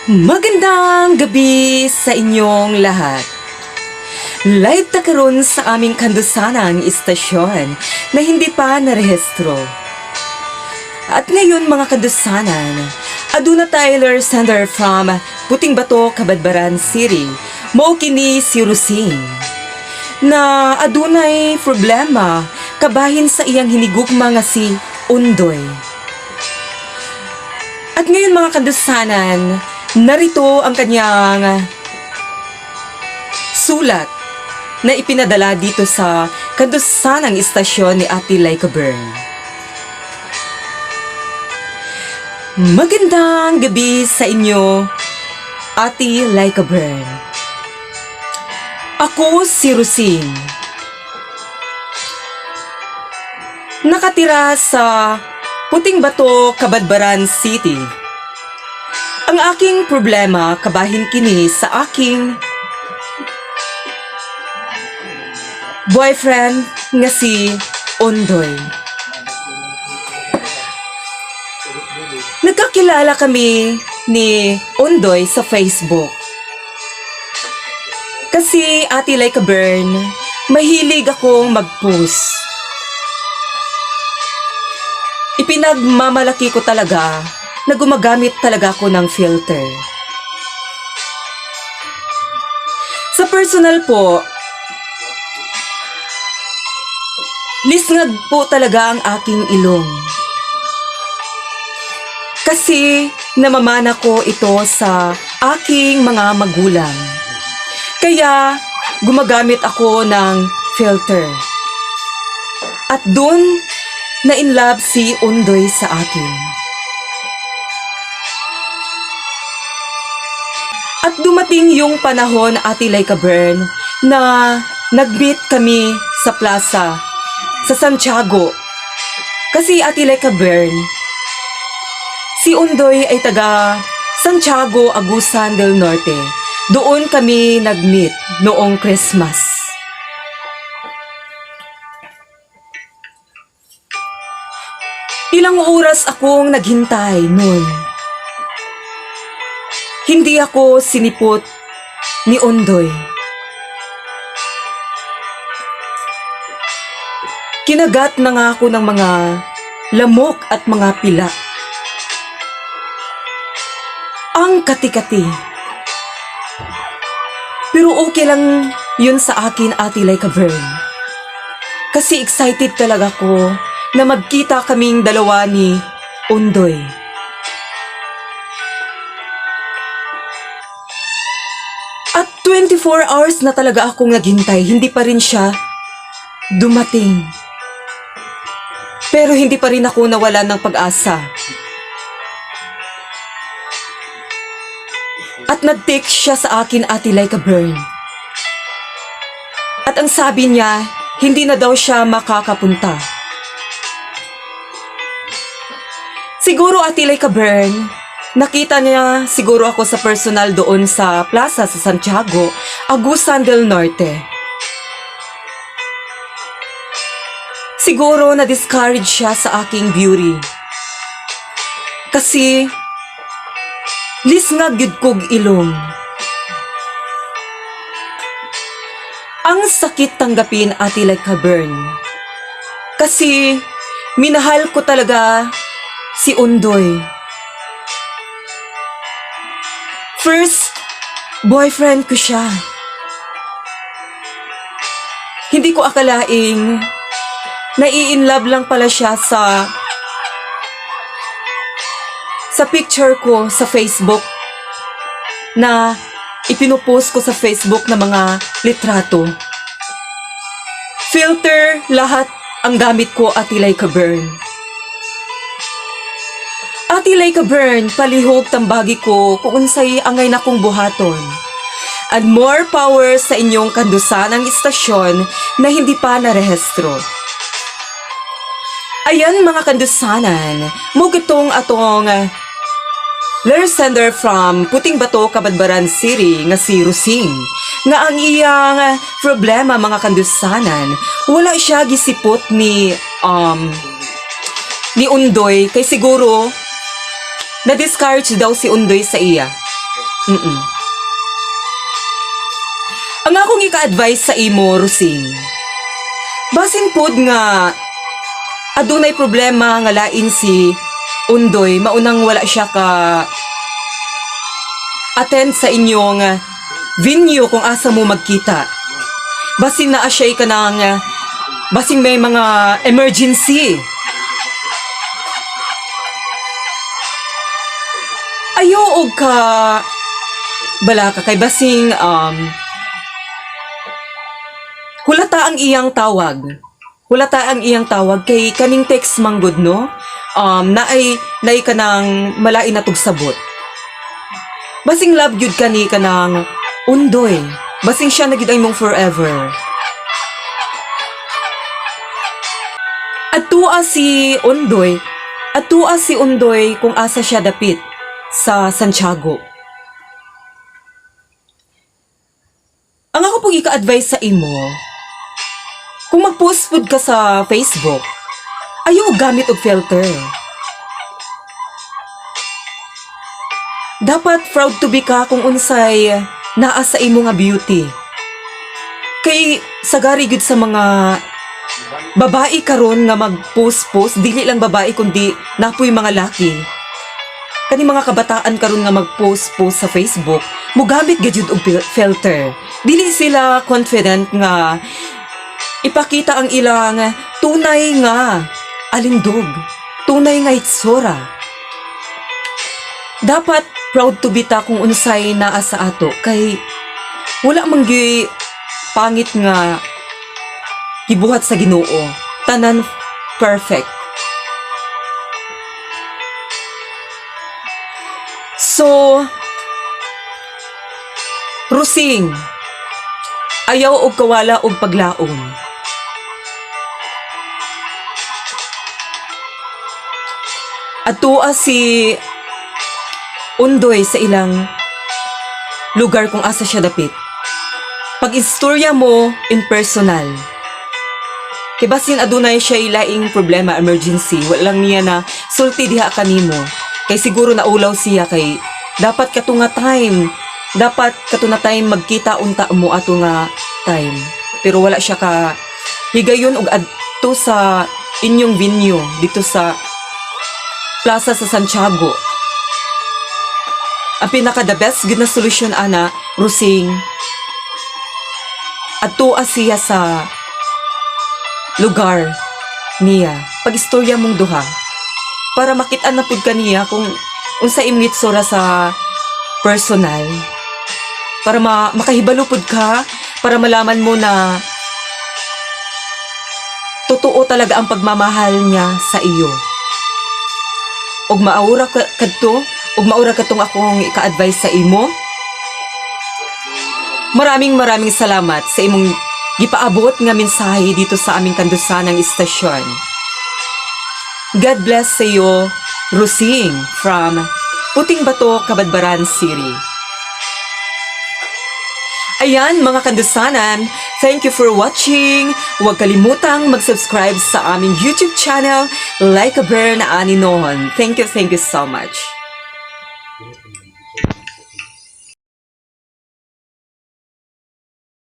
Magandang gabi sa inyong lahat. Live ta karon sa aming kandusanang istasyon na hindi pa narehistro. At ngayon, mga kandusanan, aduna Tyler Sender from Puting Bato, Cabadbaran City. Mao kini si Rusing na adunay problema kabahin sa iyang hinigugma nga si Undoy. At ngayon, mga kandusanan, narito ang kanyang sulat na ipinadala dito sa kandusanang istasyon ni Ate Laika Bern. Magandang gabi sa inyo, Ate Laika Bern. Ako si Rusing. Nakatira sa Puting Bato, Cabadbaran City. Ang aking problema kabahin kini sa aking boyfriend nga si Ondoy. Nagkakilala kami ni Ondoy sa Facebook. Kasi, Ate Laika Bern, mahilig akong mag-post. Ipinagmamalaki ko talaga na gumagamit talaga ako ng filter. Sa personal po, lisngag po talaga ang aking ilong. Kasi namamana ko ito sa aking mga magulang. Kaya gumagamit ako ng filter. At doon na in love si Undoy sa akin. At dumating yung panahon, Ate Laika Bern, na nag-meet kami sa plaza sa Santiago. Kasi, Ate Laika Bern, si Undoy ay taga Santiago, Agusan del Norte. Doon kami nag-meet noong Christmas. Ilang oras akong naghintay noon. Hindi ako sinipot ni Ondoy. Kinagat na nga ako ng mga lamok at mga pila. Ang kati-kati. Pero okay lang yun sa akin, Ate Laika Bern. Kasi excited talaga ko na magkita kaming dalawa ni Undoy. At 24 hours na talaga akong naghintay, hindi pa rin siya dumating. Pero hindi pa rin ako nawala ng pag-asa. At nag-text siya sa akin, Ate Laika Bern. At ang sabi niya, hindi na daw siya makakapunta. Siguro, Ate Laika Bern, nakita niya siguro ako sa personal doon sa plaza sa Santiago, Agusan del Norte. Siguro na-discourage siya sa aking beauty. Kasi lisngag gyud kog ilong. Ang sakit tanggapin, Ate Laika Bern. Kasi minahal ko talaga si Undoy. First boyfriend ko siya. Hindi ko akalaing nai-inlove lang pala siya sa picture ko sa Facebook na ipinupost ko sa Facebook na mga litrato. Filter lahat ang gamit ko, Ate Laika Bern. Ate Laika Bern, palihog tambagi ko kung unsay angay nakong buhaton. And more power sa inyong kandusanang istasyon na hindi pa narehistro. Ayan, mga kandusanan, mo gitong atong letter sender from Puting Bato, Cabadbaran City nga si Rusing. Nga ang iyang problema, mga kandusanan, wala siya gisipot ni Undoy kay siguro na-discourage daw si Undoy sa iya. Ang akong ika-advise sa imo, Rusing, basin pod nga adunay problema nga lain si Undoy, maunang wala siya ka attend sa inyong venue kung asa mo magkita. Basin naa siya kanang basin may mga emergency. Ayo og ka balaka kay basing hulata ang iyang tawag. Hulata ang iyang tawag kay kaning text manggod, no? Naay naay kanang malain na tugsabot. Basing love gyud kani kanang Undoy. Basing siya na gyud ang imong forever. Atua si Undoy. Atua si Undoy kung asa siya dapit sa Santiago. Ang ako pong ika-advise sa imo, kung mag-post pod ka sa Facebook, ayaw og gamit og filter. Dapat proud to be ka kung unsay naa sa imo nga beauty. Kay sagari gyud sa mga babae karon nga mag-post-post, dili lang babae kundi napoy mga laki. Kani mga kabataan karon nga mag-post-post sa Facebook, mugamit gyud og filter. Dili sila confident nga ipakita ang ilang tunay nga alindog, tunay nga itsura. Dapat proud to be ta kung unsay naa sa ato kay wala man gyud pangit nga gibuhat sa Ginoo. Tanan perfect. So, Rusing, ayaw og kawala og paglaom. Atua si Undoy sa ilang lugar kung asa siya dapit. Pag-istorya mo in personal. Kay basin adunay siya ilaing problema, emergency, wala lang niya na sulti diha kanimo. Kay siguro naulaw siya kay dapat kato nga time, dapat kato na time magkita unta mo ato nga time. Pero wala siya ka higayon og adto sa inyong venue dito sa Plaza sa Santiago. Ang pinaka the best gud na solusyon ana, Rusing, adto siya sa lugar niya. Pag-istorya mong duha para makita na pud kaniya kung unsa imong itsura sa personal. Para makahibalo pud ka, para malaman mo na totoo talaga ang pagmamahal niya sa iyo. Ug maura ka kadto, ug maura katong akong ika-advise sa imo. Maraming maraming salamat sa imong gipaabot nga mensahe dito sa aming kandusanang istasyon. God bless sa iyo, Rusing from Puting Bato, Cabadbaran City. Ayan, mga kandusanan, thank you for watching. Huwag kalimutang mag-subscribe sa aming YouTube channel, Like a Burn Ani Nohon. Thank you so much.